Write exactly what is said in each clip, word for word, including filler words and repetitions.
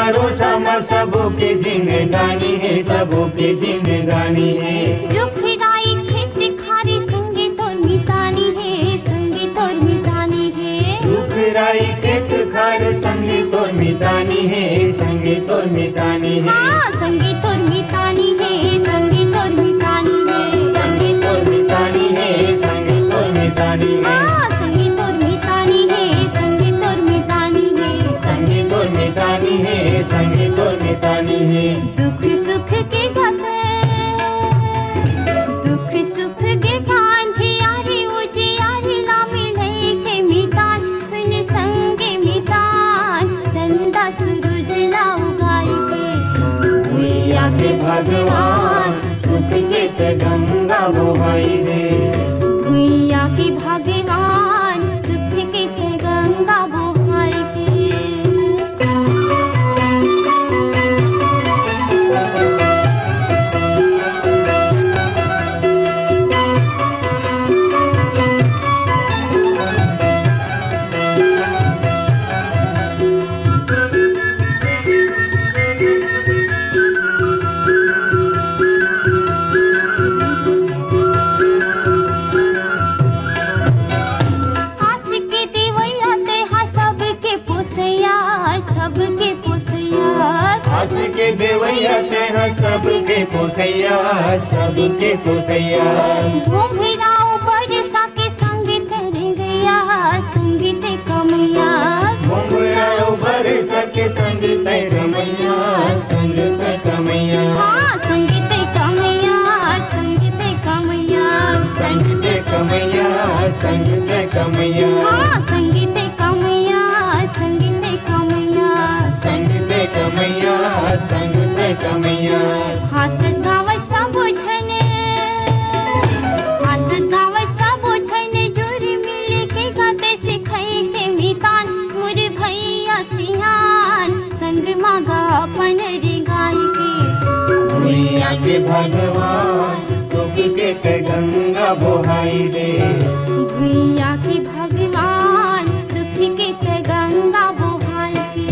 भरोसा म सबो के जिंदगानी हे, सबो के जिंदगानी हे। रुख राई खेत खार संगे तोर मितानी हे, संगे तोर मितानी हे। रुख राई खेत खार संगे तोर मितानी हे, संगे तोर मितानी हे। हाँ, संगे तोर मितानी हे, संगे तोर मितानी हे। संगे तोर मितानी हे, संगे तोर मितानी हे। हाँ, संगे तोर मितानी हे, संगे तोर मितानी हे। संगे तोर मितानी हे, संगे तोर मितानी हे। दुख सुख के गाथे, दुख सुख के गांधी यारी उजियारी ला मिले के मितान, सुन संगे मितान, चंदा सूरज ला उगाई के। भुइया के भगवान सुख के ते गंगा बोहाई दे। भुइया के भगवान सुख के ते गंगा बोहाई के। आस के देवैया तेहा सबके पोसैया, सबके पोसैया। आस के देवैया तेहा सबके पोसैया, सबके पोसैया। भोंभरा बरसा के संग तैर गया, संग ते कमैया। भोंभरा बरसा के संग तैर मैया, संग ते कमैया। हाँ, संग ते कमैया, संग ते कमैया। संग ते कमैया, संग ते कमैया। हाँ, संग ते कमैया, संग ते कमैया। संग ते कमैया, संग ते कमैया। हंसत गावत सबो झने, हंसत गावत सबो झने जुर मिल के गाते सिखाई के मितान मोर भैया सियान संग मागा अपन रे गाई के। भुइया के भगवान सुख के ते गंगा बोहाई दे। भुइया के भगवान सुख के ते गंगा बोहाई के।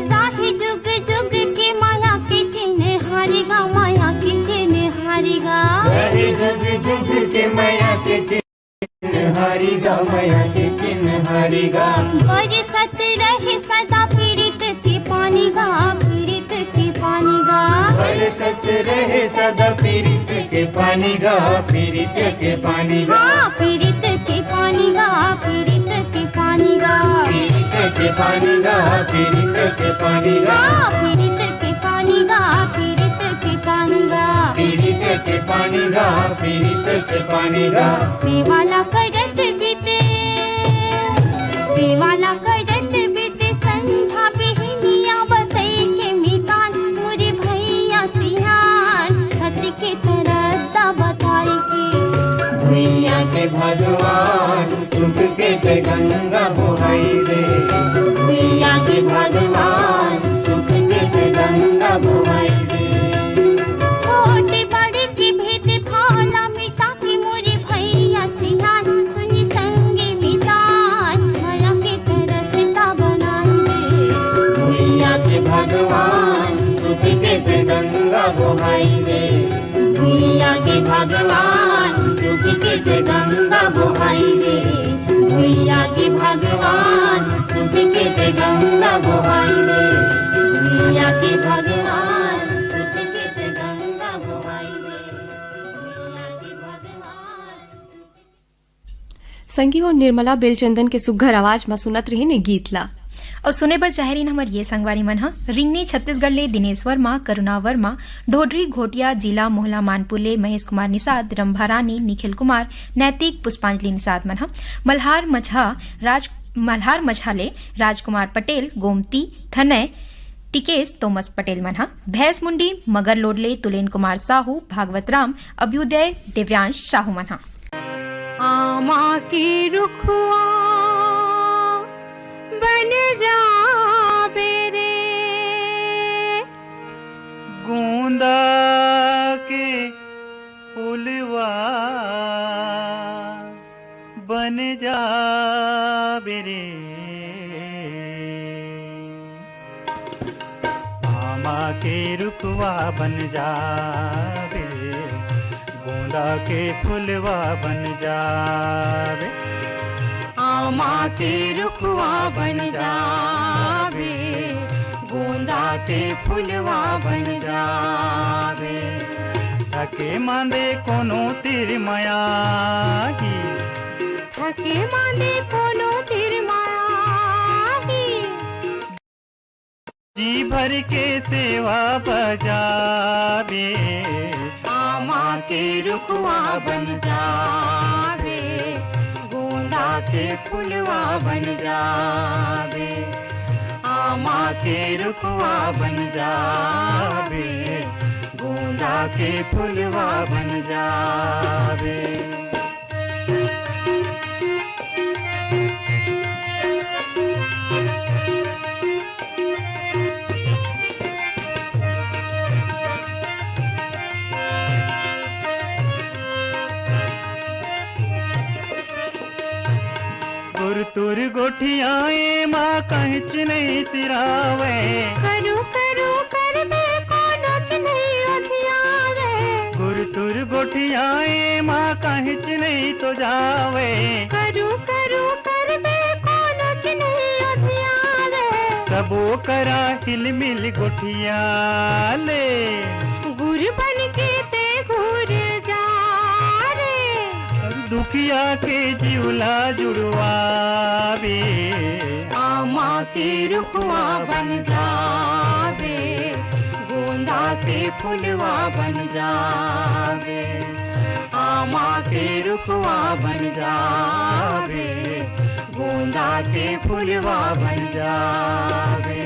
राही जुग जुग के माया के चिन्ह हारी गा, माया के चिन्ह हारी गा। राही जुग जुग के माया के चिन्ह हारी गा, माया के चिन्ह हारी गा। बरसत रहे सदा पीड़ित के पानी गा, पीड़ित के पानी गा। बरसत रहे सदा पीड़ित के पानी गा, पीड़ित के पानी गा। हाँ, पीड़ित के पानी गा, पीड़ित के पानी गा। पीड़ित के पानी गा, पीड़ित के पानी गा। हाँ, पीड़ित के पानी गा, पीड़ित के पानी गा। पीड़ित के पानी गा, पीड़ित के पानी गा। सेवा ला करत बीते, सेवा ला करत बीते संझा बिहनिया बतई के मितान मोरे भैया सियान सत के तरद्दा बताई के। भुइया के भगवान सुख के ते गंगा बोहाई दे। भुइया के भगवान सुख के ते गंगा बोहाई दे। छोटे बड़े के भेद भाव ला मिटा के मोरे भैया सियान सुनी संगे मितान मया के तरसता बनाई दे। भुइया के भगवान सुख के ते गंगा बोहाई दे। भुइया के भगवान सुख के ते गंगा बोहाई दे। भुइया के भगवान सुख के ते गंगा बोहाई दे। भुइया के भगवान सुख के ते गंगा बोहाई दे। भुइया के भगवान संगी हो निर्मला बेलचंदन के सुग्घर आवाज म सुनत रहिन ए गीत ला। अउ सुने बर चाहे रहिन हमर ये संगवारी मन ह, रिंगनी छत्तीसगढ़ ले दिनेश वर्मा, करुणा वर्मा, ढोढरी घोटिया जिला मोहला मानपुर ले महेश कुमार निषाद, रंभा रानी, निखिल कुमार, नैतिक, पुष्पांजलि निषाद मन ह, मल्हार मझा राज, मल्हार मझा ले राजकुमार पटेल, गोमती, थनय, टिकेश तोमस पटेल मन ह, भैंस मुंडी मगर लोडले तुलेन कुमार साहू, भागवत राम, अभ्युदय देव्यांश साहू मन ह। आमा के रुखवा बन जाबे रे। गोंदा के फुलवा बन जाबे रे। आमा के रुखवा बन जाबे, गोंदा के फुलवा बन जाबे। आमा के रुखवा बन जाबे, गोंदा के फुलवा बन जाबे। थके मांदे कोनो तीर मया ही, थके मांदे कोनो तीर मया ही। जी भर के सेवा बजाबे। आमा के रुखवा बन जाबे, गोंदा के फुलवा बन जाबे। आमा के रुखवा बन जाबे, गोंदा के फुलवा बन जाबे। गुरतुर गोठियाए मा कहिच नहीं सिरावे। करू करू करबे कोनोच नहीं ओठियावे। गुरतुर गोठियाए मा कहिच नहीं तो जावे। करू करू करबे कोनोच नहीं ओठियावे। सबो करा हिलमिल गोठिया ले। गुर बन के ते घुर जा रे। दुखिया के जीवला जुड़वाबे। आमा के रुखवा बन जाबे, गोंदा के फुलवा बन जाबे। आमा के रुखवा बन जाबे, गोंदा के फुलवा बन जाबे।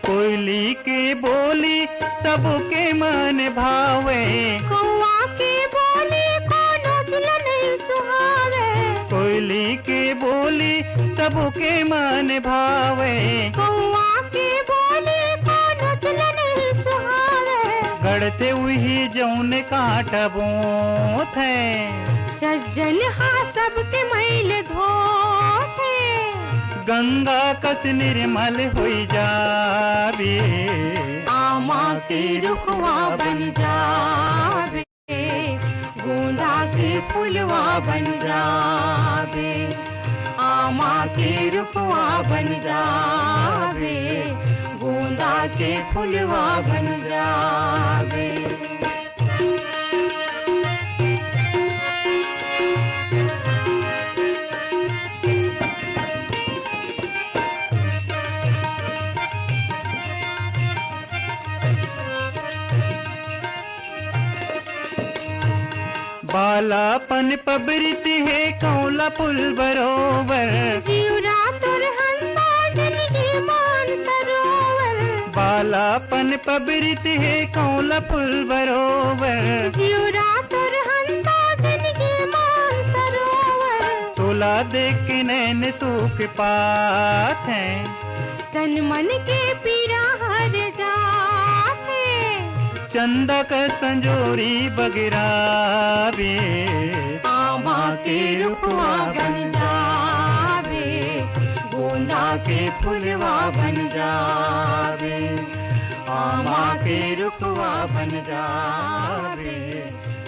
कोयली के बोली सबके मन भावे। कौआ के बोली कोनो ल नहीं सुहावे। कोयली के बोली सबके मन भावे। कौआ के बोली कोनो ल नहीं सुहावे। गड़ते उही जौन कांटा बोथे। सज्जन हा सबके मैल धोथे। गंगा कस निर्मल होई जाबे। आमा के रुखवा बन जाबे, गोंदा के फुलवा बन जाबे। आमा के रुखवा बन जाबे, गोंदा के फुलवा बन जाबे। बालापन पबरित हे कौला फूल बरोबर। जीवरा तोर हंसा जिनगी मान सरोवर। बालापन पबरित हे कौला फूल बरोबर। जीवरा तोर हंसा जिनगी मान सरोवर। तोला देख के नैन सुख पात हैं। तन मन के पीरा हर जाथे। चंदा का संजोरी बगराबे। आमा के रुखवा बन जाबे, गोंदा के फुलवा बन जाबे। आमा के रुखवा बन जाबे,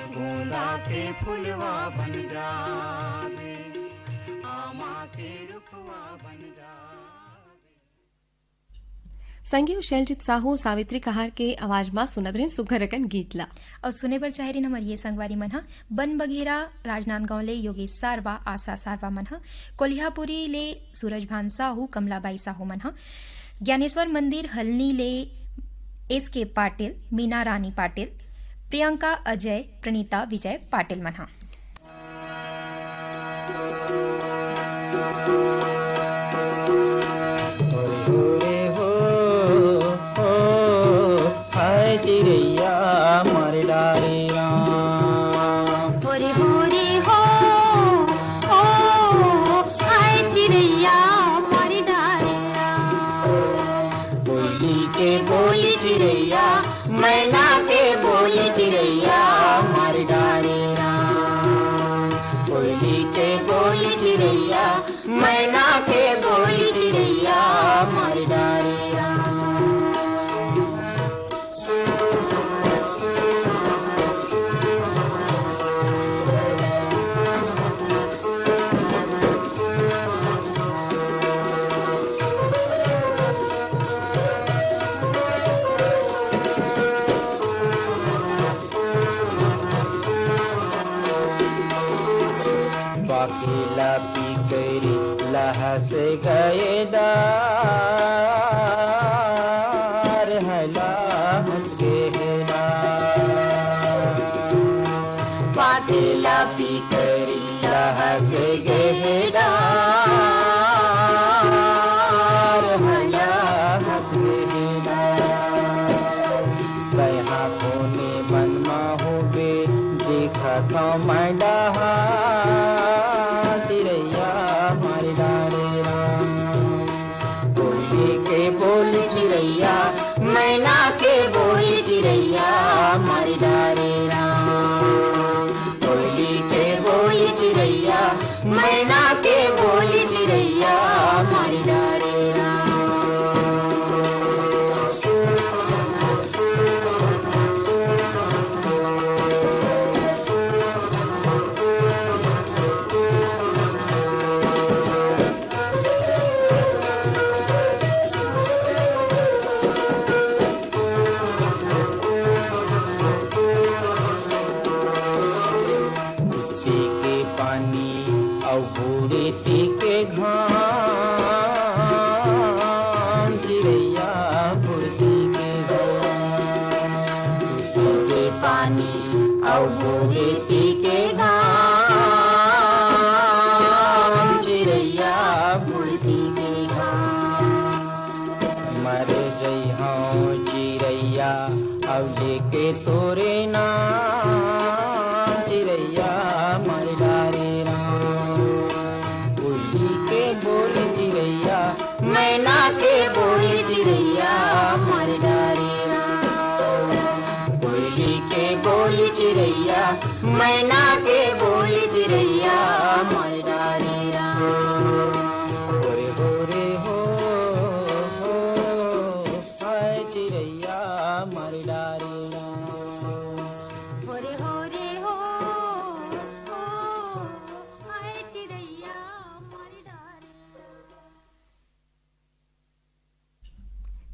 गोंदा के फुलवा बन जाबे। आमा के रुखवा बन जाबे। संगी अउ शैलजीत साहू, सावित्री कहार के आवाज मा सुनत रहिन सुघर अकन गीत ला। अउ सुने बर चाहे रहिन हमर ये संगवारी मन ह, बन बघेरा, राजनांदगांव ले योगेश सारवा, आशा सारवा मन ह, कोलिहापुरी ले सूरज भान साहू, कमलाबाई साहू मन ह, ज्ञानेश्वर मंदिर हल्नी ले एस के पाटिल, मीना रानी पाटिल, प्रियंका अजय, प्रणीता विजय पाटिल मन ह।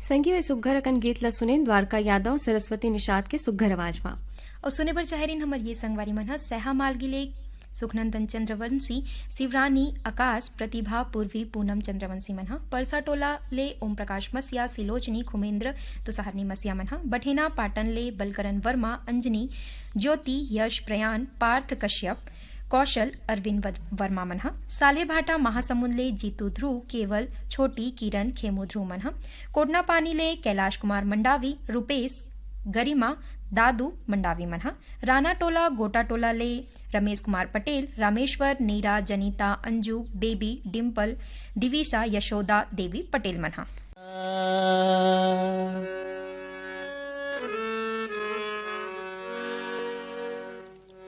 संगी, ए सुग्घर अकन गीत ल सुनेन द्वारका यादव, सरस्वती निषाद के सुग्घर आवाज म। अउ सुने बर चाहे रिन हमर ये संगवारी मन ह, सैहा मालगी ले सुखनंदन चंद्रवंशी, शिवरानी, आकाश, प्रतिभा, पूर्वी, पूनम चंद्रवंशी मन ह, परसा टोला ले ओम प्रकाश मसिया, सिलोचनी, खुमेंद्र, तुसहरनी मसिया मन ह, बठेना पाटन ले बलकरन वर्मा, अंजनी, ज्योति, यश, प्रयान, पार्थ कश्यप, कौशल, अरविंद वद-, वर्मा मन ह, सालेभाटा महासमुंद ले जीतू ध्रुव, केवल, छोटी, किरण, खेमू ध्रुव मन ह, कोटना पानी ले कैलाश कुमार मंडावी, रूपेश, गरिमा, दादू मंडावी मन ह, राना टोला, गोटा टोला ले रमेश कुमार पटेल, रामेश्वर, नीरा, जनीता, अंजू, बेबी, डिम्पल, दिविशा, यशोदा देवी पटेल मन ह।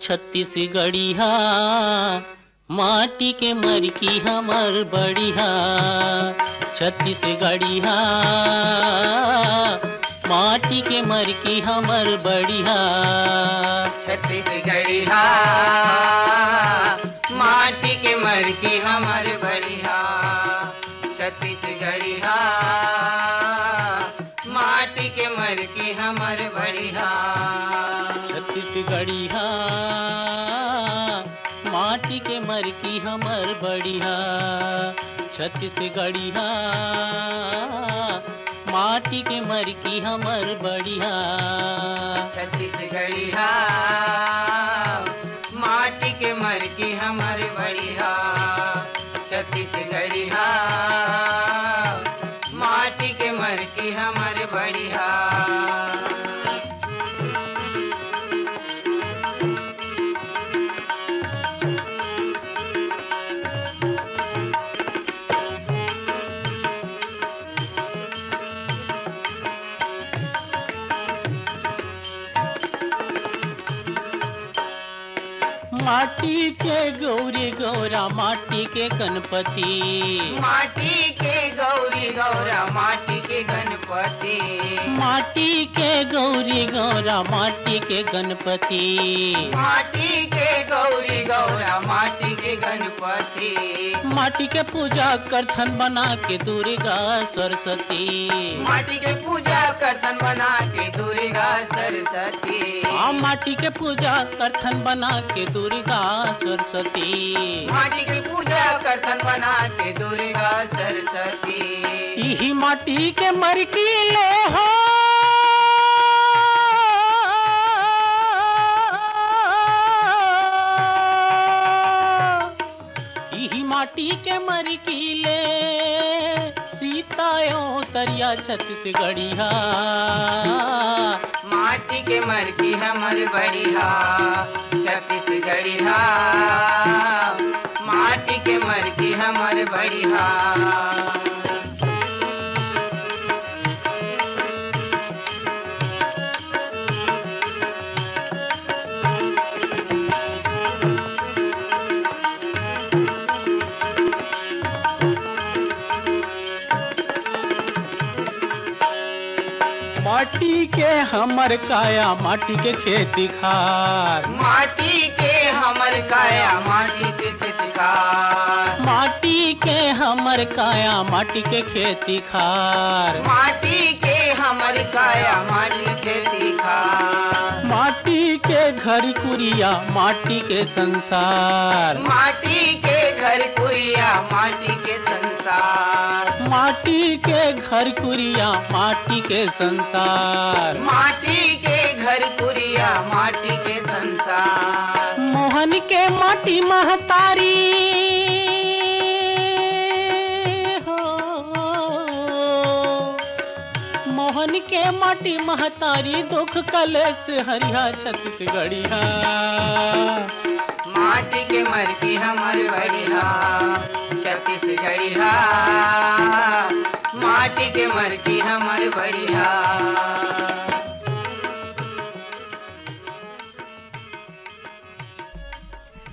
छत्तीसगढ़िया माटी के मरकी हमर बढ़िया, छत्तीसगढ़िया माटी के मरकी हमर बढ़िया। छत्तीसगढ़िया माटी के मरकी हमर बढ़िया, छत्तीसगढ़िया के हमर बढ़िया। छत्तीसगढ़िया, माटी के मरकी हमर बढ़िया। छत्तीसगढ़िया, माटी के मरकी हमर बढ़िया। छत्तीसगढ़िया, माटी के मरकी हमर बढ़िया। छत्तीसगढ़िया, माटी के मरकी हमर बढ़िया। माटी के गौरी गौरा, माटी के गणपति। माटी के गौरी गौरा, माटी के गणपति। माटी के गौरी गौरा, माटी के गणपति। माटी के गौरी गौरा, माटी के गणपति। माटी के पूजा करथन बना के दुर्गा सरस्वती। माटी के पूजा करथन बना के दुर्गा सरस्वती। आ, माटी के पूजा करथन बना के दुर्गा सरस्वती। माटी के पूजा करथन बना के दुर्गा सरस्वती। इही माटी के मरकी ले हो। इही माटी के मरकी ले सीता अवतरिया छत्तीसगढ़िया। माटी के मरकी हमर बढ़िया छत्तीसगढ़िया। माटी के मरकी हमर बढ़िया। माटी के हमर काया, माटी के खेती खार। माटी के हमर काया, माटी के खेती खार। माटी के हमर काया, माटी के खेती खार। माटी के हमर काया, माटी खेती खार। माटी के घर कुरिया, माटी के संसार। माटी के घर कुरिया, माटी के संसार। माटी के घर कुरिया, माटी के संसार। माटी के घर कुरिया, माटी के संसार। मोहन के माटी महतारी हो, मोहन के माटी महतारी, दुख कलेस हरिया छत्तीसगढ़िया। माटी के मरकी हमर बढ़िया छत्तीसगढ़िया। माटी के मरकी हमर बढ़िया।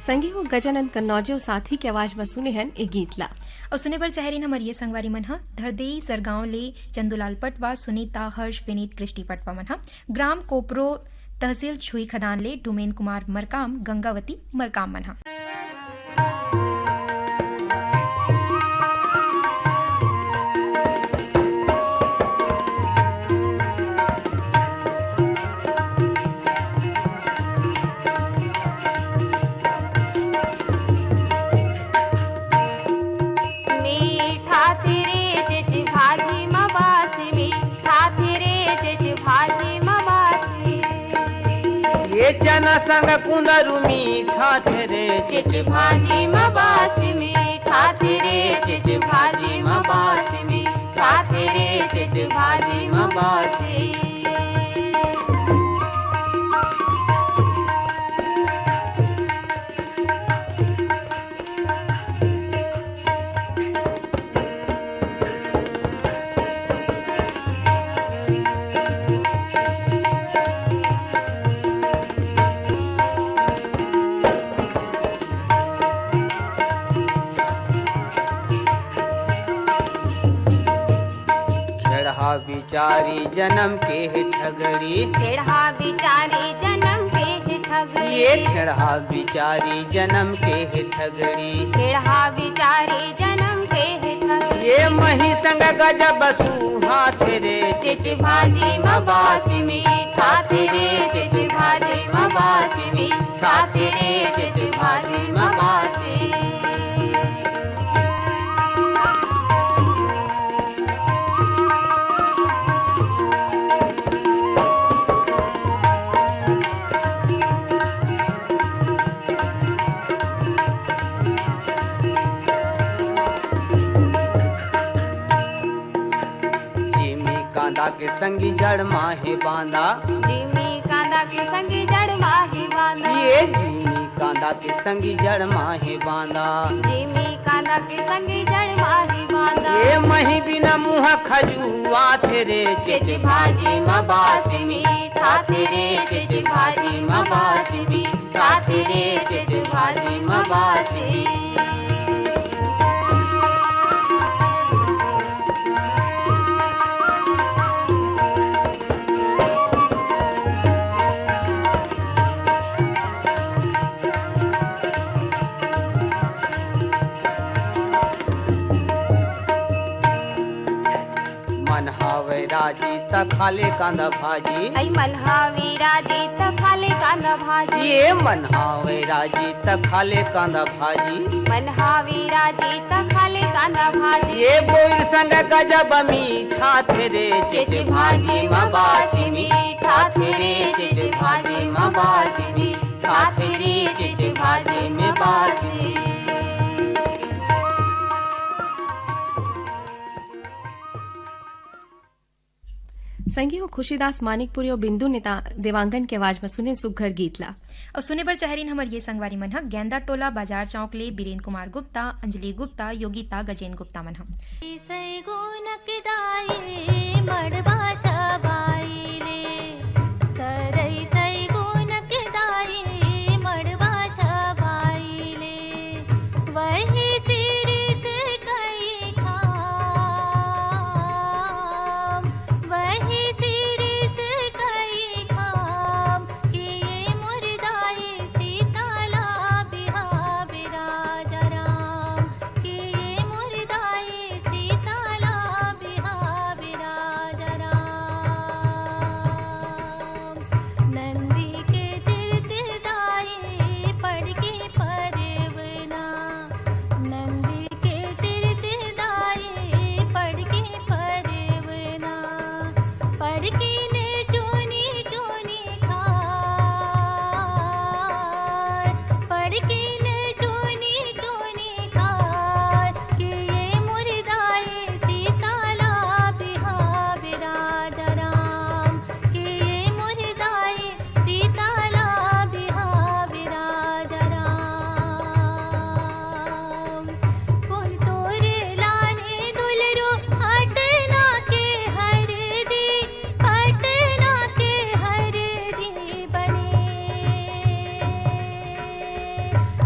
संगी हो, गजानंद कन्नौजे अउ साथी के आवाज म सुने हन ए गीत ला। अउ सुने बर चाहे रहिन हमर ये संगवारी मन ह धरदेई सरगांव ले चंदूलाल पटवा, सुनीता, हर्ष, विनीत, कृष्टि पटवा मन ह, ग्राम कोपरो, तहसील छुई खदान ले डोमेन कुमार मरकाम, गंगावती मरकाम मन ह। में ठाथे रे चेच भाजी म बासी, में ठाथे रे चेच भाजी म बासी। ये चना संग कुंदरू में ठाथे रे चेच भाजी म बासी, में ठाथे रे चेच भाजी म बासी, में ठाथे रे चेच भाजी म बासी। खेड़हा बिचारी जनम के हे ठगड़ी। खेड़हा बिचारी जनम के हे ठगड़ी। ये खेड़हा बिचारी जनम के हे ठगड़ी। खेड़हा बिचारी जनम के हे ठगड़ी। ये मही संग गजब सुहाथे रे, चिच भाजी म बासी मीठाथे रे, चिच भाजी म बासी मीठाथे रे, चिच भाजी म बासी। जिमी कांदा के संगी जड़ माहे बांदा। जिमी कांदा के संगी जड़ माहे बांदा। ये जिमी कांदा के संगी जड़ माहे बांदा। जिमी कांदा के संगी जड़ माहे बांदा। ये मही बिना मुहा खजुआथे रे, चिच भाजी म बासी मीठाथे रे, चिच भाजी म बासी मीठाथे रे, चिच भाजी म बासी। मन हावय राजी त खाले कांदा भाजी। अई मन हावे राजी त खाले कांदा भाजी। ये मन हावय राजी त खाले कांदा भाजी। मन हावे राजी त खाले कांदा भाजी। ये बोइर संग गजब मीठाथे रे, चिच भाजी म बासी मीठाथे रे, चिच भाजी म बासी मीठाथे रे, चिच भाजी म बासी। संगी हो खुशीदास मानिकपुरी अउ बिंदु नेता देवांगन के आवाज म सुने सुघ्घर गीत ला। अउ सुने बर चाहरिन हमर ये संगवारी मन ह गेंदा टोला बाजार चौक ले बीरेन कुमार गुप्ता, अंजलि गुप्ता, योगिता, गजेन गुप्ता मन ह। सैगोनक दाई मड़वा छबाई ले, सरई सैगोनक दाई मड़वा छबाई ले, वही सिरिस कई खाम, वही सिरिस कई खाम, कि ये मोर दाई सीताला बिहावे राजा राम, कि ये मोर दाई सीताला बिहावे राजा राम। नंदी के तीर तीर दाई पड़ के परवना, नंदी के तीर तीर दाई पड़ के परवना, पड़ के ने चोनी चोनी खाय, पड़ के ने चोनी चोनी खाय, कि ये मोर दाई सीताला बिहावे राजा राम, कि ये मोर दाई सीताला बिहावे राजा राम। कोन तोरे लाने दुलरो अटना के हरदी, अटना के हरदी बने।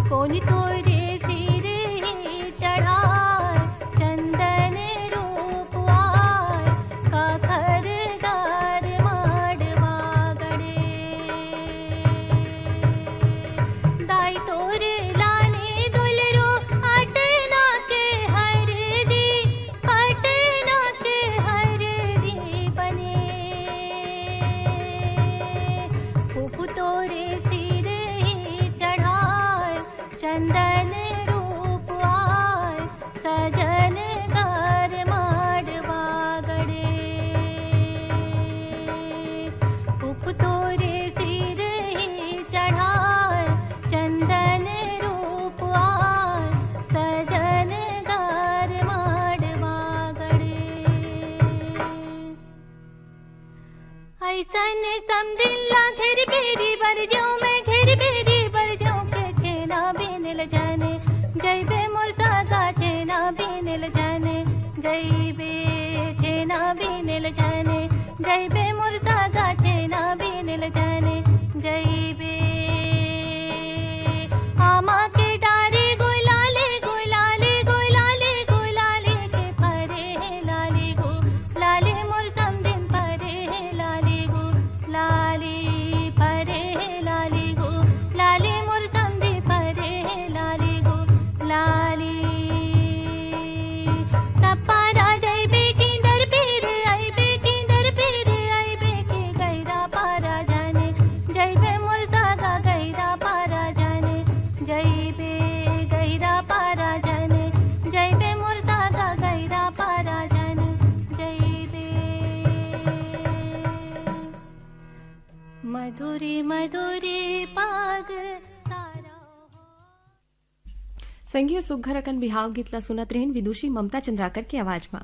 कोन तोरे सिर ही चढ़ाय चंदन रूप आय, काखर गार माड़वा गड़े। दाई तोरे लाने दुलरो अटना के हरदी, अटना के हरदी बने। फूफू तोरे सिर ही चढ़ाय चंदन रूप आय, सजन घर माड़वा गड़े। फूफू तोरे सिर ही चढ़ाय चंदन रूप आय, सजन घर माड़वा गड़े। अइसन समधिन ला घेर बेरी बर जाऊं मैं, घेर बेरी बर जाऊं के छेना बीने ल जाने, जइबे मोर सागा छेना बीने ल जाने, जइबे छेना बीने ल जाने, जइबे मोर सागा छेना बीने ल जाने, जइबे। आमा के डारी गुलाली, गुलाली, गुलाली, गुलाली के फरे हे लाली गो, लाली मोर समधिन फरे हे लाली गो, लाली फरे हे लाली गो, लाली मोर समधी फरे हे लाली गो, लाली। सपा संगी, सुघर अकन बिहाव गीत ला सुनत रहिन विदुषी ममता चंद्राकर के आवाज मा।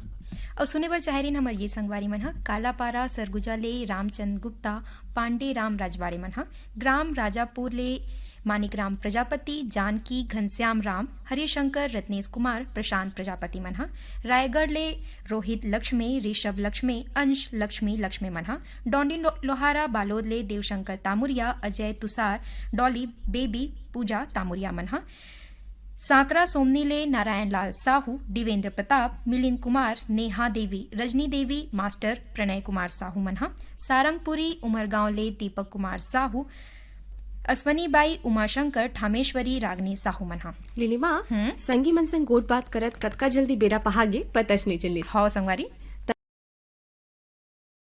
अउ सुने बर चाहे रहिन हमर ये संगवारी मन ह कालापारा सरगुजा ले रामचंद गुप्ता, पांडे राम राजवाड़े मन ह, ग्राम राजापुर ले मानिक राम प्रजापति, जानकी, घनश्याम राम, हरिशंकर, रत्नेश कुमार, प्रशांत प्रजापति मन ह, रायगढ़ ले रोहित लक्ष्मी, ऋषभ लक्ष्मी, अंश लक्ष्मी, लक्ष्मी मन ह, डोंडी लो-, लोहारा बालोद ले देवशंकर तामुरिया, अजय तुषार, डॉली बेबी, पूजा तामुरिया मन ह, सांकरा सोमनी ले नारायण लाल साहू, दिवेंद्र प्रताप, मिलिंद कुमार, नेहा देवी, रजनी देवी, मास्टर प्रणय कुमार साहू मन ह, सारंगपुरी उमरगांव ले दीपक कुमार साहू, अश्वनी बाई, उमाशंकर, ठामेश्वरी, रागनी साहू मन ह। लिलिमा, संगी मन संग गोठ बात करत कतका जल्दी बेरा पहागे, पता च नइ चलिस। हव संगवारी।